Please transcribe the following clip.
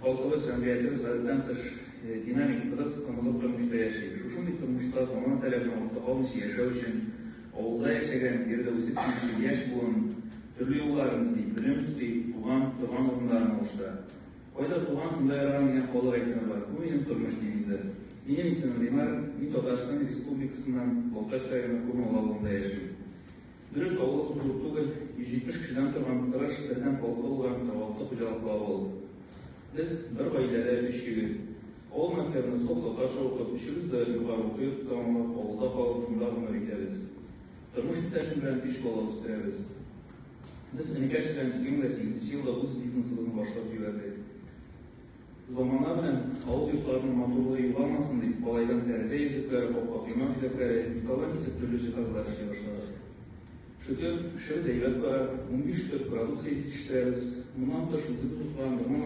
Халкыбыз, җәмгыятебез гадәттән тыш динамик, тыгыз, кымызык тормышта яши. Шушындый тормышта замана таләбенә артта калмыйча яшәү өчен авылда яшәгән, биредә үсеп килүче яшь буын төрле юлларын эзли, белем өсти, туган, торган урыннарын алыштыра. Кайда туган, шунда яраган дигән халык әйтеме бар. Бу минем тормыш девизы. Минем исемем Ленар, мин Татарстан Республикасыннан, Балтач районы Курмал авылында яшим. Дөрес, авылыбыз зур түгел, 170 кешедән торган тырыш, бердәм халкы булган 46 хуҗалыклы авыл. Без, бер гаиләдә өч егет. Авыл мәктәбен саф татарча укып, өчебез дә югары уку йорты тәмамлап, авылда калып, шунда гомер итәбез. Тормыш иптәшем белән өч бала үстерәбез. Без энекәш белән 2008 елда үз бизнесыбызны башлап җибәрдек. Замана белән авыл йортларының матурлыгы югалмасын дип, калайдан тәрәзә йөзлекләре, капка-койма бизәкләре, металлдан кисеп төрле җиһазлар эшли башладык. Шөкер, эшебез әйбәт бара, 15 төр продукция җитештерәбез. Моннан тыш, үзебез укыган урман.